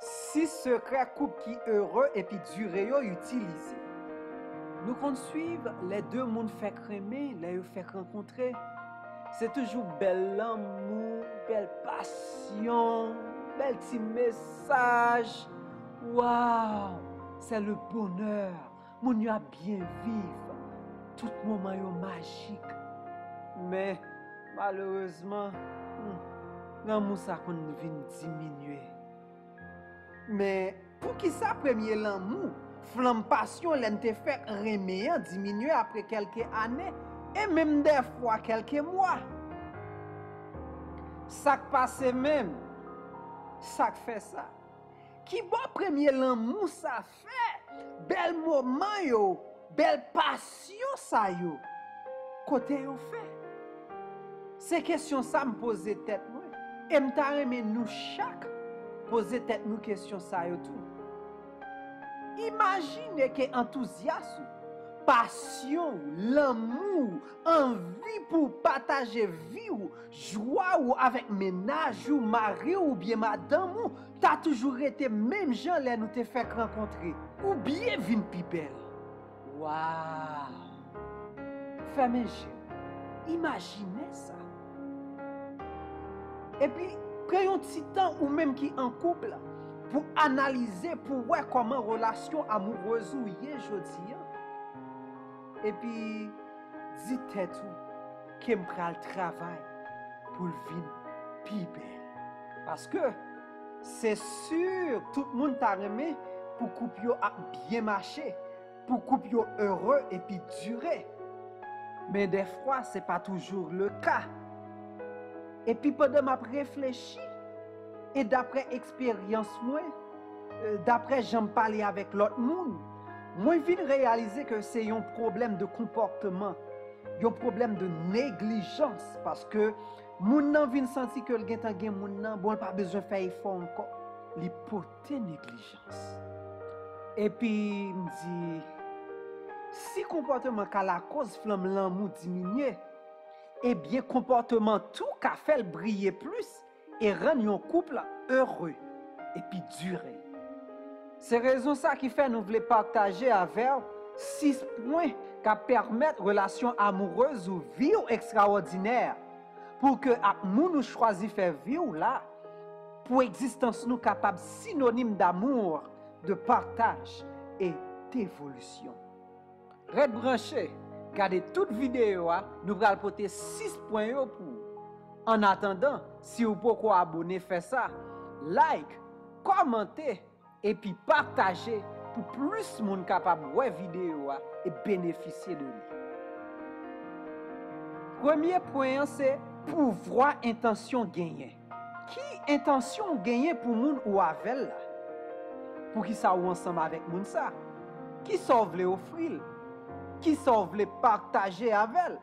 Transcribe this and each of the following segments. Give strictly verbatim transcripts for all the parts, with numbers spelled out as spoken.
Sis sekrè koup ki ere epi dire yo itilize. Nou konn swiv lè de moun fèk renmen, lè yo fèk rankontre. Se toujou bèl lanmou, bèl pasyon, bèl ti mesaj. Waw! C'est le bonheur. Moun yo ap byen viv. Tout moman yo majik. Men, malerezman, hmm, lanmou sa konn vin diminye. Men, poukisa premye lanmou, flanm pasyon lè n te fèk renmen an diminye apre kèlke ane, e menm dèfwa kèlke mwa? Sa k pase menm? Sa k fè sa? Kibò premye lanmou sa fè? Bèl moman yo, bèl pasyon sa yo, kote yo fè? Se kesyon sa m poze tèt mwen, e m ta renmen nou chak poze tèt nou kesyon sa yo tou. Imajine ke antouzyas ou, pasyon w, lanmou w, anvi pou w pataje vi w, jwa w avèk mennaj ou, mari w oubyen madanm ou ta toujou rete menm jan lè nou te fèk rankontre, oubyen vin pi bèl. Waw! Fèmen je w. Imajine sa. Epi, pran yon ti tan ou menm ki an koup pou analize, pou wè kòman relasyon amourèz ou ye jodi a. Epi, di tèt ou ke m pral travay pou l vin pi bèl. Paske, se si, tout moun ta renmen pou koup yo ap byen mache, pou koup yo ere epi dire. Men dèfwa, se pa toujou le ka. Epi pandan m ap reflechi, e daprè eksperyans mwen, e, daprè jan m pale avèk lòt moun, mwen vin reyalize ke se yon pwoblèm de konpòteman, yon pwoblèm de neglijans, paske moun nan vin santi ke l gentan gen moun nan, bon, l pa bezwen fè efò ankò. Li pote neglijans. Epi m di, si konpòteman ka lakòz flanm lanmou diminye, ebyen konpòteman tou ka fè l briye plis e rann yon koup ere epi dire. Se rezon sa ki fè nou vle pataje avè w sis pwen k ap pèmèt relasyon amourèz ou vi w ekstrawòdinè, pou ke ak moun ou chwazi fè vi w la, pou egzistans nou kapab sinonim d'amour, de partage et d'évolution. Rèt branche, gade tout videyo a, nou pral pote sis pwen yo pou ou. Annatandan, si w poko abone, fè sa, like, kòmante, epi pataje pou plis moun kapab wè videyo a e benefisye de li. Premye pwen an se pouvwa entansyon genyen. Ki entansyon w genyen pou moun ou avè l la? Poukisa ou ansanm avèk moun sa? Kisa w vle ofri l? Kisa w vle pataje avè l?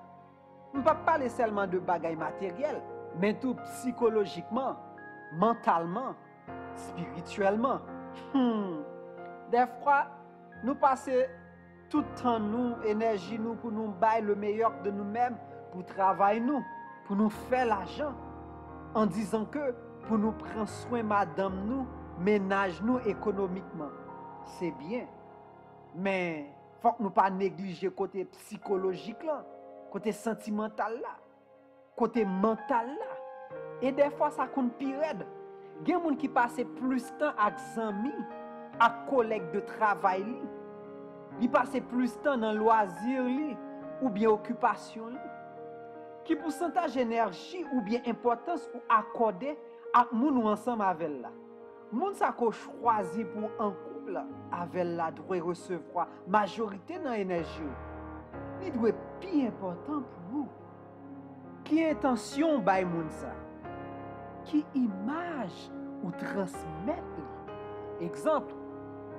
M p ap pale sèlman de bagay materyèl, men tou psikolojikman, mantalman, espirityèlman. Hmm. Dèfwa, nou pase tout tan nou, enèji nou pou nou bay le meilleur de nou menm, pou travay nou, pou nou fè lajan, an dizan ke pou nou pran swen madanm nou, mennaj nou ekonomikman. Se byen. Men, fòk nou pa neglije kote psikolojik lan, kote santimantal la, kote mantal la. E dèfwa sa konn pi rèd. Gen moun ki pase plis tan ak zanmi, ak kolèg de travay li. Li pase plis tan nan lwazi li oubyen okipasyon li. Ki pousantaj enèji oubyen enpòtans ou akòde ak moun ou ansanm avè l la? Moun sa ke w chwazi pou w an koup avè l la dwe resevwa majorite nan enèji w. Li dwe pi enpòtan pou ou. Ki entansyon w bay moun sa? Ki imaj ou transmèt li? Egzanp,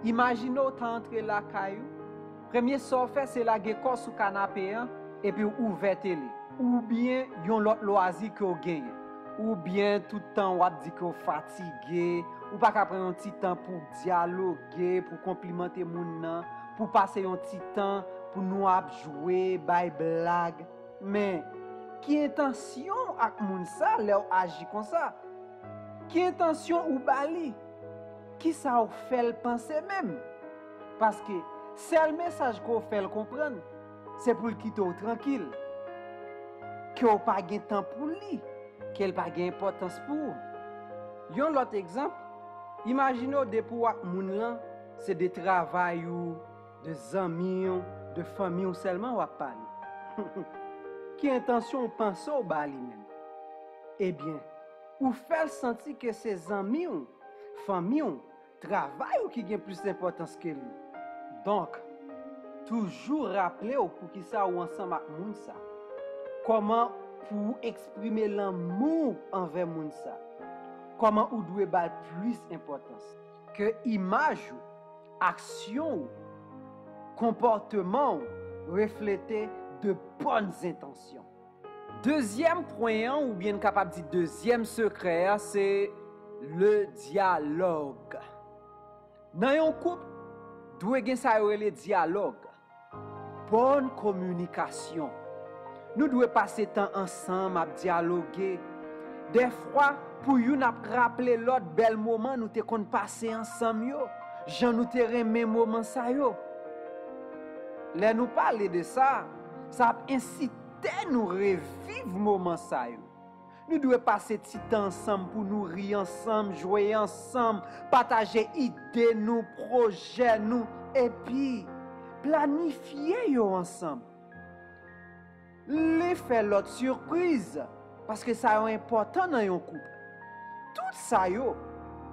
imajine w ta antre lakay ou, premye sa w fè se lage kò w sou kanape an epi w ouvè tele, oubyen yon lòt lwazi ke w genyen, oubyen tout tan w ap di ke w fatige, ou pa ka pran yon ti tan pou w dyaloge, pou w konplimante moun nan, pou w pase yon ti tan pou nou ap jwe, bay blag. Men, ki entansyon w ak moun sa lè w aji konsa? Ki entansyon ou ba li? Kisa w fè l panse menm? Paske sèl mesaj ke w fè l konprann, se pou l kite w trankil, ke w pa gen tan pou li, ke l pa gen enpòtans pou ou. Yon lòt egzanp, imajine w depi w ak moun lan, se de travay ou, de zanmi w, de fanmi w sèlman w ap pale. Ki entansyon w panse w ba li menm? Ebyen, ou fè l santi ke se zanmi w, fanmi w, travay ou ki gen plis enpòtans ke li. Donk, toujou raple w poukisa ou ansanm ak moun sa. Kòman pou w eksprime lanmou w anvè moun sa. Kòman ou dwe ba l plis enpòtans. Ke imaj ou, aksyon ou, konpòteman w reflete de bòn entansyon. Dezyèm pwen an, oubyen n kapab di dezyèm sekrè a, se le dyalòg. Nan yon koup, dwe gen sa yo rele dyalòg. Bòn kominikasyon. Nou dwe pase tan ansanm ap dyaloge. Dèfwa, pou youn ap raple lòt bèl moman nou te konn pase ansanm yo, jan nou te renmen moman sa yo. Lè nou pale de sa, sa ap ensite nou reviv moman sa yo. Nou dwe pase ti tan ansanm pou nou ri ansanm, jwe ansanm, pataje ide nou, pwojè nou, epi planifye yo ansanm. Li fè lòt sipriz, paske sa yo enpòtan nan yon koup. Tout sa yo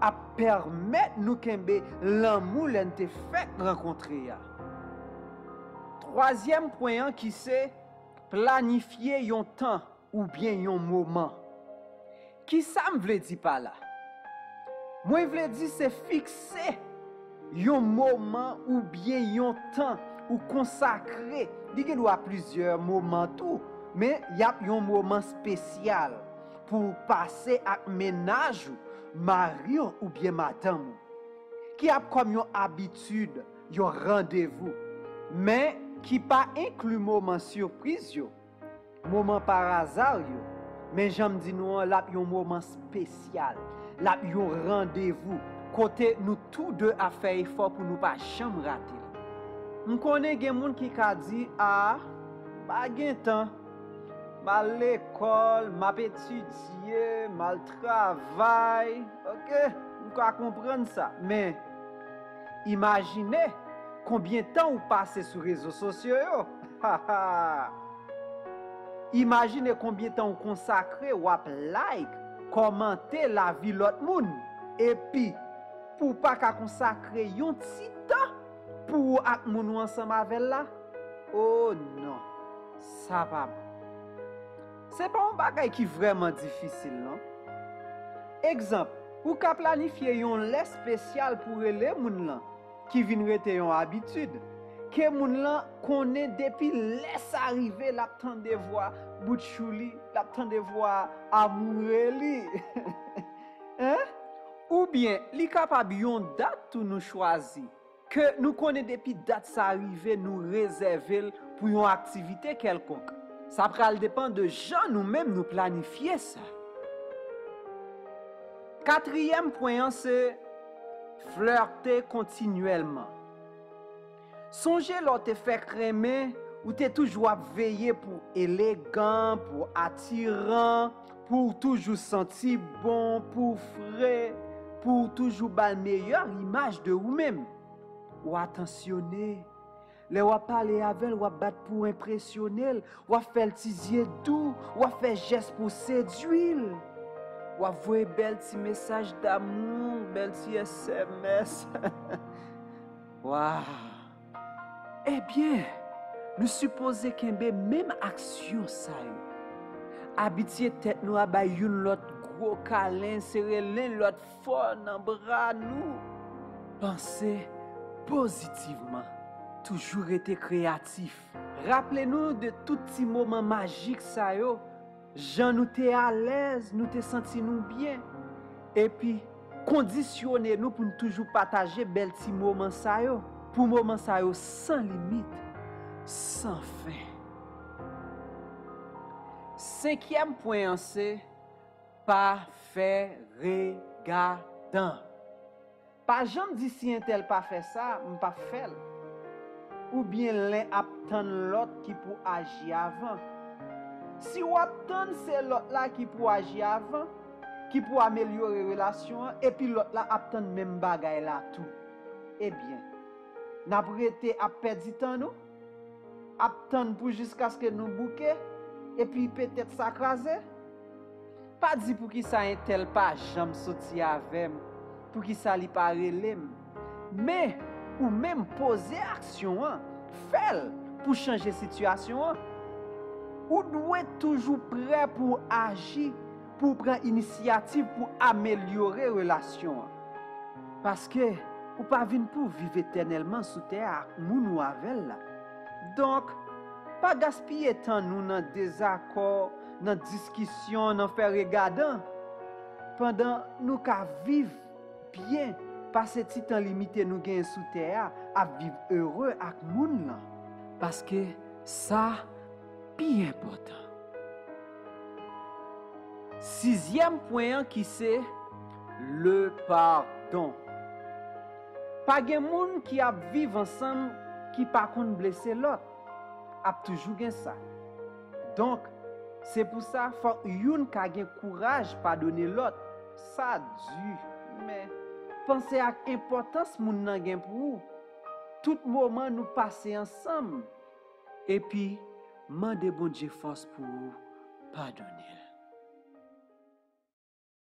ap pèmèt nou kenbe lanmou lè n te fèk rankontre a. Twazyèm pwen an ki se planifye yon tan oubyen yon moman. Kisa m vle di pa la? Mwen vle di se fikse yon moman oubyen yon tan ou konsakre. Li gen dwa plizyè moman tou, men y ap yon moman espesyal pou w pase ak mennaj ou, mari w oubyen madanm ou, ki ap kòm yon abitid, yon randevou, men ki pa enkli moman sipriz yo, moman paraza yo, men jan m di nou an, l ap yon moman espesyal, l ap yon randevou kote nou tou de ap fè efò pou nou pa janm rate l. M konnen gen moun ki ka di, "A, m pa gen tan, m al lekòl, m ap etidye, m al travay." Oke, m ka konprann sa, men imajine konbyen tan ou pase sou rezo sosyo yo. Imajine konbyen tan ou konsakre w ap like, kòmante lavi lòt moun. Epi, pou w pa ka konsakre yon ti tan pou ou ak moun ou ansanm avè l la? O non, sa pa bon. Se pa yon bagay ki vrèman difisil, non. Egzanp, ou ka planifye yon lè espesyal pou rele moun lan, ki vin rete yon abitid. Ke moun lan konnen depi lè sa rive, l ap tande vwa boutchou li, l ap tande vwa amoure li. Hein? Oubyen, li kapab yon dat tou nou chwazi, ke nou konnen depi dat sa rive, nou rezève l pou yon aktivite kèlkonk. Sa pral depann de jan nou menm nou planifye sa. Katriyèm pwen an se flète kontinyèlman. Sonje lè w te fèk renmen, ou te toujou ap veye pou w elegan, pou w atiran, pou w toujou santi bon, pou w fre, pou w toujou ba l meyè imaj de ou menm. Ou atansyone. Lè w ap pale avè l, w ap bat pou w enpresyone l, w ap fè l ti zye dou, w ap fè jès pou w sedui l. W ap voye bèl ti mesaj damou, bèl ti S M S. Waw! Ebyen, nou sipoze kenbe menm aksyon sa yo. Abitye tèt nou a bay youn lòt gwo kalen, sere len lòt fò nan bra nou. Panse pozitivman. Toujou rete kreyatif. Raple nou de tout ti moman majik sa yo, jan nou te alèz, nou te santi nou byen. Epi, kondisyone nou pou n toujou pataje bèl ti moman sa yo, pou moman sa yo san limit, san fen. Senkyèm pwen an se, pa fè regadan. Pa janm di si entèl pa fè sa, m p ap fè l. Oubyen len ap tann lòt ki pou aji avan. Si w ap tann se lòt la ki pou aji avan, ki pou amelyore relasyon an, epi lòt la ap tann menm bagay la tou, ebyen, n ap rete ap pèdi tan nou? Ap tann pou jiskaske nou bouke, epi petèt sa kraze? Pa di poukisa entèl pa janm soti avè m, poukisa li pa rele m. Men, ou menm poze aksyon an, fè l pou chanje sitiyasyon an. Ou dwe toujou prè pou w aji, pou w pran inisyativ pou amelyore relasyon an. Paske ou pa vin pou viv etènèlman sou tè a ak moun ou avè l la. Donk, pa gaspiye tan nou nan dezakò, nan diskisyon, nan fè regadan, pandan nou ka viv byen pase ti tan limite nou genyen sou tè a ap viv ere ak moun lan. Paske sa pi enpòtan. Sizyèm pwen an ki se le padon. Pa gen moun ki ap viv ansanm ki pa konn blese lòt. Ap toujou gen sa. Donk, se pou sa fòk youn ka gen kouraj padone lòt. Sa di, men panse ak enpòtans moun nan gen pou ou. Tout moman nou pase ansanm. Epi, mande Bondye fòs pou ou padone l.